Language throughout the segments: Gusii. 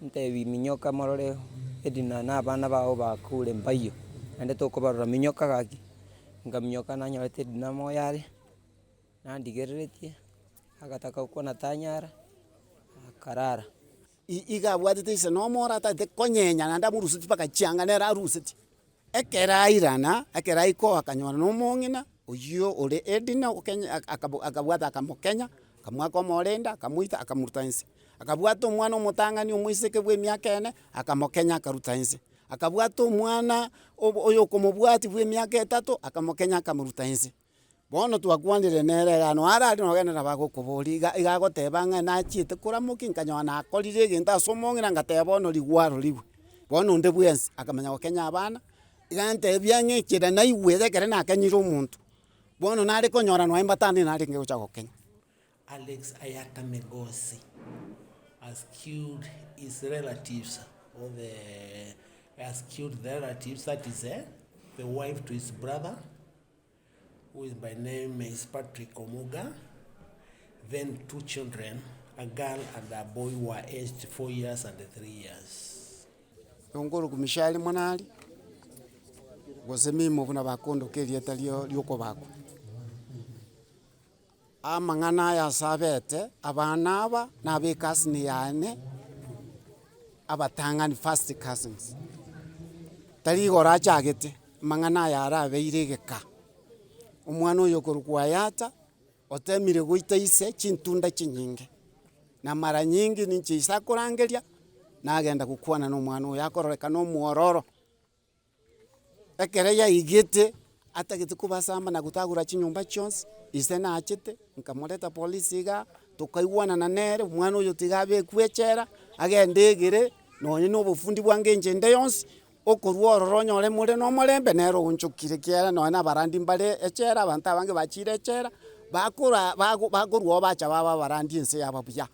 Ntebi minyoka morore Edina na abana bao bakure mbaiyo, naende tokobarora minyoka gaki. Nkaminyoka nanyorete Edina moyo are, nandigereretie, agataka gokwana tanyara, akarara. Iga abwatete ise na omoro atagete konyenya naende amorusetie mpaka chianga nere arusetie. Ekero airana, ekero aika oo akanyora na omong'ina, oyio ore Edina okenya akabo akabwata akamokenya, akamoaka omorende akamoita akamoruta inse. Akabwata omwana omotang'ani omoiseke bwa emiaka ene, akamokenya akaruta inse. Akabwata omwana obo oyokomobwatia bwa emiaka etato, akamokenya akamoruta inse. Bono twakwanire nere iga nonya arari nogende nabo agokoboria iga iga agoteba ng'a nachiete koramokia nkanyora nakorire egento ase omong'ina ngateba bono rigwarorigwe. Bono onde bwensi akamanya gokenya abana, iga antebia ng'a ekere naigwete ekere nakenyire omonto, bono nare konyora nonya mbatano narenge gocha gokenya. Alex Ayata Migosi has killed his relatives or the has killed the relatives that is the wife to his brother who is by name is Patrick Omuga, then two children a girl and a boy who are aged 4 years and 3 years. Nonkorokwa Mishali Monari, gose Mimo buna bakondoka erieta rio riokobakwa. Amang'ana aya ase abete, abana aba nabe ecousin yane, abatang'ani first cousins. Tari igoro achagete, amang'ana aya arabeire egeka. Omwana oyo okorokwa Ayata, otemire goita ise chintunda chinyinge, na mara nyingi ninche ise akorangeria, nagenda gokwana na omwana oyo akororekana omwororo. Ekero yaigete, atagete kobasamba na gotagora chinyomba chionsi, ise nachete, nkamoreta polisi igaa, tokaigwanana nere, omwana oyo tiga abekwe echela, agende egere, nonye na obofundi bwange inche ende yonsi, okorwa ororo onyore more na omorembe, nere oonchokire ekiagera nonye na abarandi mbare echela, abanto abange bachire echela, bakora bago bakorwa oo bacha baba abarandi ense yaba buya.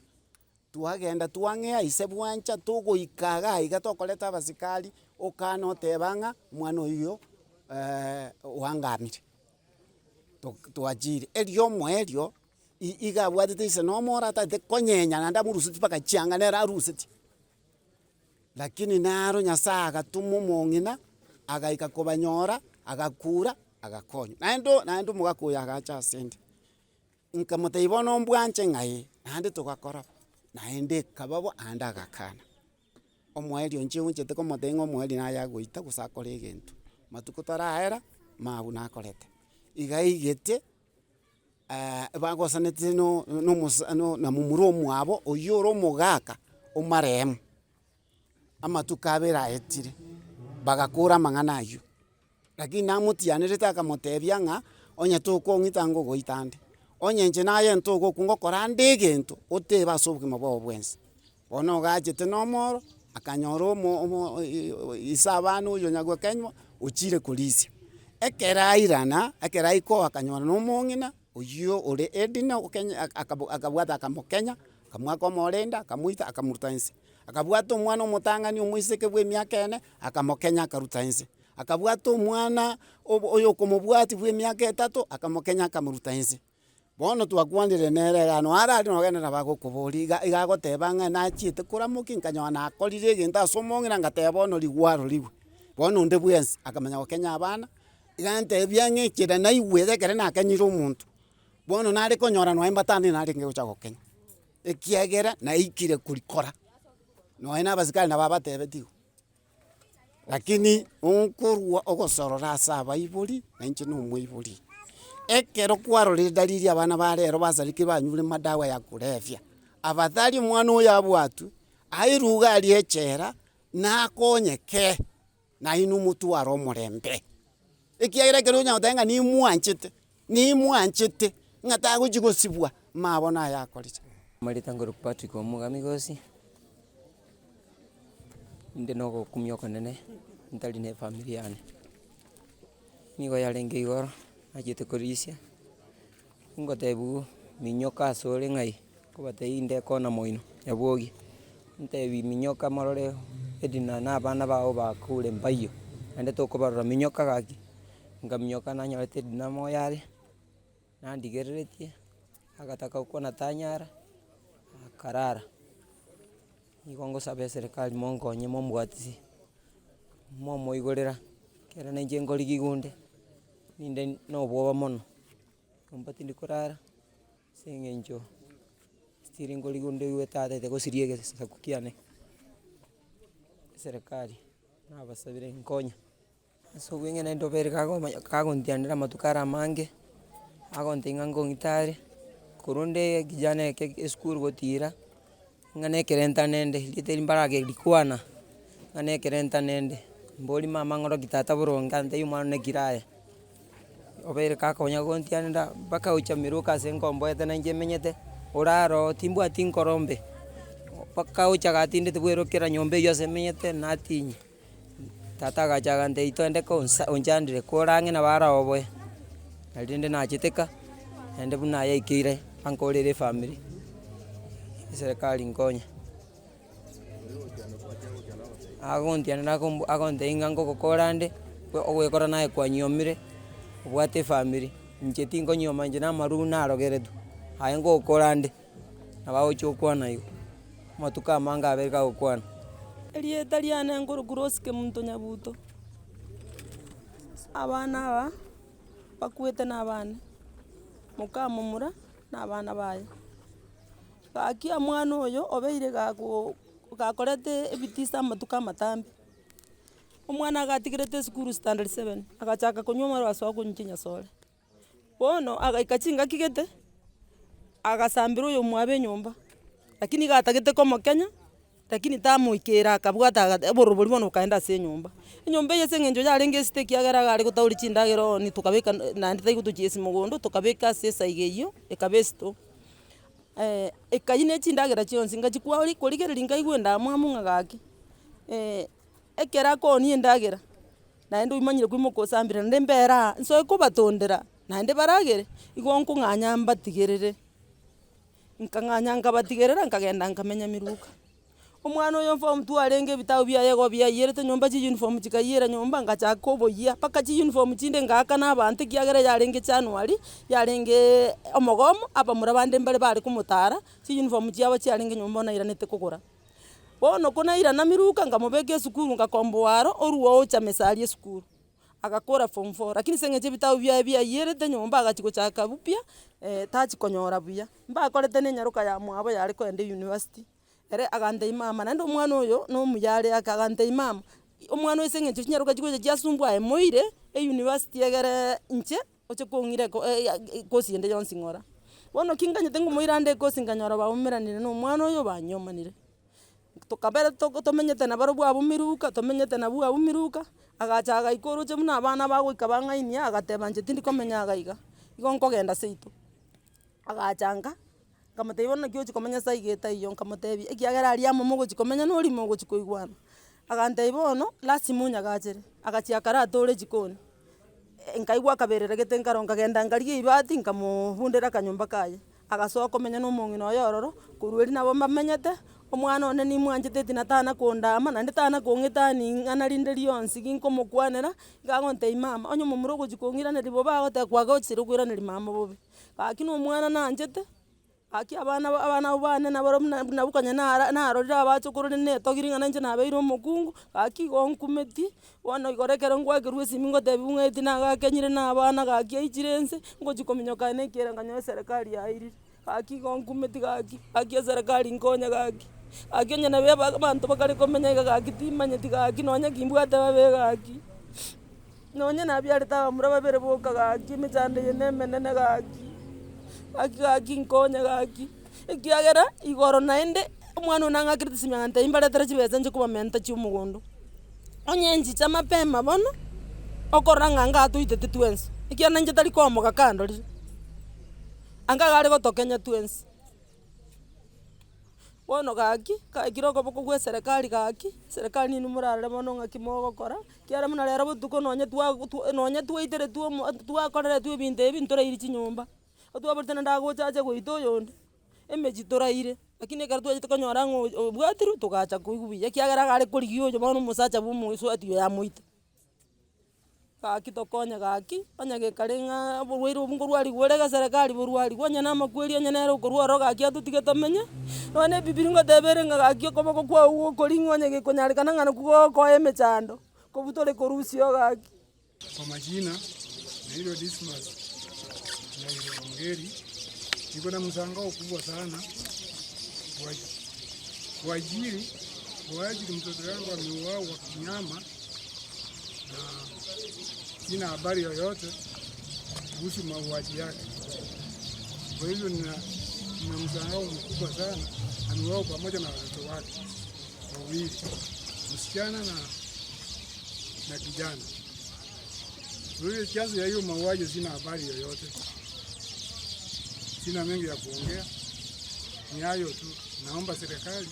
Twagenda twang'ea ise bwancha togoika iga iga tokoreta abasikari, okana oteba ng'a omwana oyio oangamire. Tok twachire, erio omoerio, i- iga abwatete ise na omoro atagete konyenya naende amorusetie mpaka chianga nere arusetie. Lakini naro Nyasaye agatoma omong'ina, agaika kobanyora, agakura, agakonywa. Naende o naende omogaka oyo agacha asende. Nkamotebia, Bono mbwanche ng'a ee, naende togakora bo, naende ekaba bo, naende agakana. Omoerio inche nchete komotebia ng'a omoerio naye agoita gose akore egento, matuko taraera, mabu nakorete. Iga aigete bagosanete no na omosa no na momura omwabo oywo ore omogaka omarehemu, amatuko abere aetire, bagakora amang'ana aywo. Lakini namotianerete akamotebia ng'a onye tokong'ita ngogoita ande, onye inche naye ntogokwa ngokora ande egento, otebe ase obogima bwao bwensi. Bono ogachete na omoro, akanyora omo omo ise abana oyo nyagokenywa, ochire korisia. Ekero airana, ekero aika oo akanyora na omong'ina, oyio ore Edina okenya akabo akabwata akamokenya, akamoaka omorende, akamoita, akamoruta inse. Akabwata omwana omotang'ani omoiseke bwa emiaka ene, akamokenya akaruta inse. Akabwata omwana obo oyokomobwatia bw'emiaka etato, akamokenya akamoruta inse. Bono twakwanire nere iga nonya arari nogende nabo agokoboria iga iga agoteba ng'a nachiete koramokia nkanyora nakorire egento ase omong'ina ngateba bono rigwarorigwe. Bono onde bwensi akamanya gokenya abana, iga antebia ng'a ekere naigwete ekere nakenyire omonto, bono nare konyora nonya mbatano narenge gocha gokenya, ekiagera naikire korikora, nonya na abasikari nabo abatebetie igo. Lakini nkorwa ogosorora ase abaibori, na inche na omoibori. Ekero kwarorire dalili abana ba rero basareke banyure madawa ya kulevya, afadhali omwana oyo abwatwe, airwe iga aria echela, nakonyeke, nainwe motware omorembe. Ekiagera ekero onya goteba ng'a nimwanchete, nimwanchete, ng'a tagochi gosibwa, mabo naye akorire. Amarita nkorokwa Patrick Omogami gose. Inde na ogokumia okonene ntari na efamiri yane. Nigo yarenge igoro nachete korisia, ngotebiwa minyoka asore ng'ai, nkobatebia inde ekona moino nyabogi, ntebi minyoka morore Edina na abana bao bakure mbaiyo, naende tokobarora minyoka gaki, nkaminyoka nanyorete Edina moyo are, nandigereretie, agataka gokwana tanyara, akarara. Nigo ngosaba eserekari monkonye mombwatisi, momoigorera, ekero na inche nkorigia iga onde, ninde na obwoba mono, nyomba tindi korara, ase eng'encho still nkorigia onde oigwete atagete gosiria egesaku kiane. Eserekari, nabasabire nkonya. Ase obweng'e naende obere kagomanya kagontianera amatuko are amange, agontebia ng'a nkong'ita are, korwa onde ekijana eke esukuru gotira, ng'a na ekerenta nende, rieta eri mbaragerikwana, ng'a na ekerenta nende, mbori mama ng'oroki tata boronge antebie omwana one naki raye. Obeire kakonya gontianera mpaka gochia miruka ase nkomboete na inche menyete, orare oo timbwati nkoro mbe, mpaka gocha gatindete bwero kera nyomba eywo ase menyete natinyia. Tata agacha agantebia toende konsa onchandire kore ang'e nabo araoboe, nari rende nachete ka, naende buna yaikeire ankorere efamiri, eserekari nkonye. Agontianera akomb agontebia ng'a ngogokora nde, ogoekora naye kwanyiomire, obwate efamiri, inche tinkonyioma inche na amarwa narogeretwe, aye ngogokora nde, nabo agocha okwana igo, amatuko amange abeire kagokwana. Erieta riane nkorokwa Rose Kemunto Nyabuto, abana aba bakwete na abane, moka momura na abana baye. Gaki omwana oyo obeire gakoo gakorete ebitisa amatuko amatambe, omwana agatigerete esukuru standard seven, agachaka konywa amarwa agasoa konywa chinyasore. Bono agaika chingaki gete, agasambera oyomwabo enyomba, lakini iga atagete komokenya, lakini tamoikera akabwata aga obororo boria bono bokaenda ase enyomba. Enyomba eye ase eng'encho yarenge esita ekiagera iga are gotaoria chindagera oonie tokabeka naende tari gotochiesa mogondo, tokabeka ase esaiga eywo, ekaba esito. Ekayia na chindagera chionsi ngachia kwari korigereria nkaigwa endamwamu ng'a gaki, ekero akoonia endagera, naende omanyire koimoka osambire naende mbere aa, nsoe kobatondera, naende baragere, igo nkong'anya mbatigerere. Nkang'anya nkabatigerera nkagenda nkamenya miruka. Omwana oyo form two arenge ebitabu biaye igo biaiyerete nyomba chiuniform chikaiyera nyomba ngachaka oboyia, mpaka chiuniform chinde ngaakana abanto ekiagera yarenge january, yarengeee omogomo, abamura bande mbare bare komotara, chiuniform chiabo chiarenge nyomba bono nairanete kogora. Bono ko nairana miruka nkamobeka esukuru ngakomboa aro, orwa ocha mesa aria esukuru. Agakora form four, lakini ase eng'encho ebitabu biaye biaiyerete nyomba agachia gochaka upya, tachi konyora buya. Mbakorete na enyaroka ya mwabo yare kogenda euniversity, ere agantebia mama naende omwana oyo na omuya are ake agantebia mama, omwana oyo ase eng'encho chinyaroka chigocha chiasumbua aye moire euniversity egereee inche oche kong'ira eko ekosi ende yonsi ng'ora. Bono ki nganyete ngomoira ande ekosi nkanyora baumeranire na omwana oyo banyomanire. Tokabera toko tomenyete nabarobwo abwo miruka tomenyete nabwo abwo miruka, agacha agaika oroche buna abana bagoika bang'ainia agateba inche tindi komenya iga iga, igo nkogenda seito. Agacha nka, nkamotebia bono naki ochi komenya ase iga etaiyo nkamotebia ekiagera aria amo mogochi komenya na oria mogochi koigwana. Agantebia bono lasima onyagachere, agachia akaratore ejikoni, nkaigwa akaberera gete nkaro nkagenda nkarigia ebati nkamobundera akanyomba kaye. Agasoa komenya na omong'ina oye ororo, korwa erio nabo mbamenyete, omwana one nimwanchete etina tana kondama naende tana kong'etania ing'ana rinde rionsi ginkomokwanera, iga agontebia mama, onye omomura ogochia kong'iraneria bobe agoteba kwagochire koiraneria mama bobe. Gaki na omwana nanchete, gaki abana ba abana abwo bane nabarobwo buna buna nabwo konya nara narorire abachokoro rende netogire ng'a nainche nabeire omokungu, gaki igo nkumeti, bono igoro ekero ngwakerwa esimi ngotebiwa ng'a eti nagakenyire na abana gaki aichire nse, ngochi kominyoka na ekiagera nkanyora eserekari yairire, gaki igo nkumeti gaki, gaki eserekari nkonye gaki, gaki onye nabo aba abanto bakare komenya iga gaki timanyeti gaki nonye kimbwate babe gaki, nonye nabiarete abamura babere boka gaki emechando eye na emenene gaki, gaki gaki nkonye gaki, ekiagera igoro naende omwana one nang'akerete esimi agantebia mbaretere chibesa nche kobamenta chia omogondo. Onye nchicha mapema bono, okorora ng'a anga atoitete twensi, ekiagera nainche tari komoga kandorire, anga iga are gotokenya twensi. Bono gaki, gaikire okoboko gwa eserekari gaki, eserekari ninwe morarore bono ng'aki mogokora, ekiagera buna rero botuko nonye twa twa nonye twaiteretwe omo twakoreretwe ebinto ebi ntorairi chinyomba, otwaborete naende agocha ache goita oyonde, emechie toraire. Lakini ekero twachete konyora ng'a oyo obwatirwe, togacha koigwa buya ekiagera iga are korigia oyo bono omosacha bwa omosubati oyo amoite. Gaki tokonye gaki, onye gekare ng'a oborwaire obwo nkorwarigwa ore egeserekari borwarigwe, onye na amakweri onye nere okorwa ororo gaki atotige tomenye, nonye na ebibiri ngoteba ere ng'a gaki okoboko kwago gokoring'wa onye gekonyarekana ng'a nakwo gogokoa emechando, kobutore korusia oo gaki. Kwa majina naitwa Dismas Nyairo Ongeri, niko na mshangao kubwa sana kwa kwa ajili kwa ajili mtoto yangu ameuawa kinyama na sina habari yoyote kuhusu mauaji yake. Kwa hivyo nina, nina mshangao mkubwa sana, ameuawa pamoja na watoto wake wawili, msichana na, na kijana. Kwa hivyo chanzo ya hiyo mauaji sina habari yoyote, sina mengi ya kuongea, ni hayo tu. Naomba serikali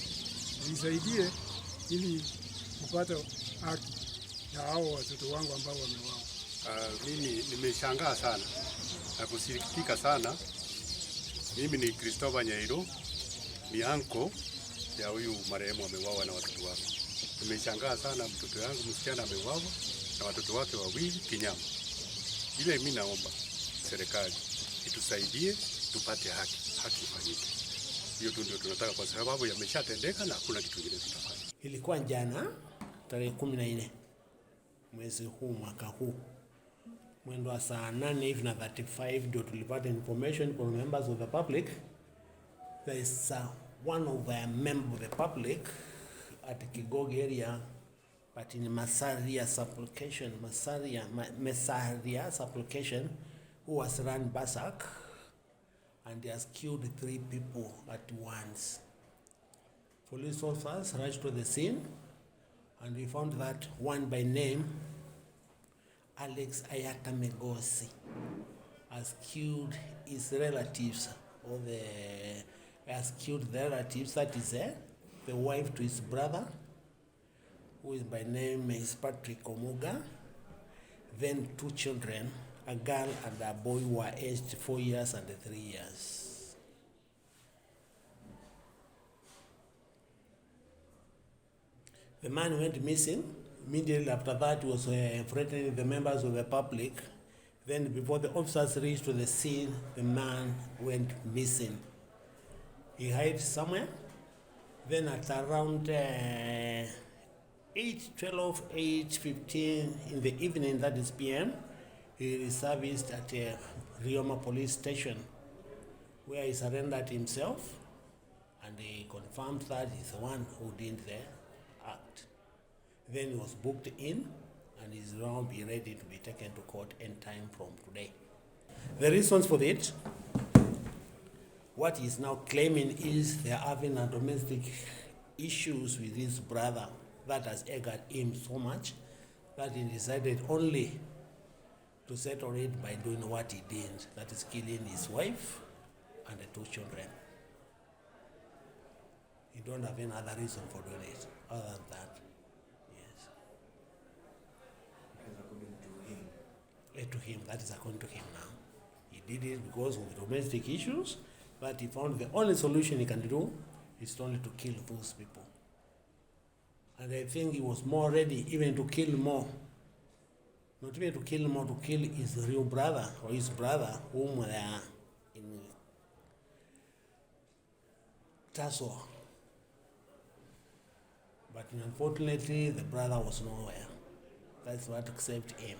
nisaidie ili kupata haki ya hao watoto wangu ambao wameuawa. Mimi nimeshangaa sana na kusikitika sana. Mimi ni Christopher Nyairo, ni anko ya huyu marehemu ameuawa na watoto wake. Nimeshangaa sana, mtoto yangu msichana ameuawa na watoto wake wawili kinyama. Ile mimi naomba serikali itusaidie tupate haki, haki ifanyike. Hiyo tu ndio tunataka, kwa sababu yameshatendeka na hakuna kitu kingine tutafanya. Ilikuwa jana tarehe 14 mwezi huu mwaka huu mwendo wa saa 8 hivi na 35 ndio tulipata information from members of the public there is one of the member of the public at Kigogo area but in Masaria supplication Masaria Mesaria supplication who was run berserk and he has killed three people at once. Police officers rushed to the scene and we found that one by name, Alex Ayata Megosi, has killed his relatives or the has killed the relatives, that is the wife to his brother, who is by name is Patrick Omuga, then two children, a girl and a boy who are aged 4 years and 3 years. The man went missing. Immediately after that, he was threatening the members of the public. Then before the officers reached to the scene, the man went missing. He hid somewhere. Then at around 8:12, 8:15 in the evening, that is PM, he resurfaced at Rioma police station, where he surrendered himself, and he confirmed that he's the one who did the act. Then he was booked in, and is now be ready to be taken to court any time from today. The reasons for it, what he's now claiming is they're having a domestic issues with his brother that has angered him so much that he decided only to settle it by doing what he did, that is killing his wife and the two children. He don't have any other reason for doing it other than that. Yes. According to him. To him, that is according to him now. He did it because of domestic issues, but he found the only solution he can do is only to kill those people. And I think he was more ready even to kill more. Not even to kill more, to kill his real brother or his brother whom they are in tussle. But unfortunately, the brother was nowhere. That's what saved him.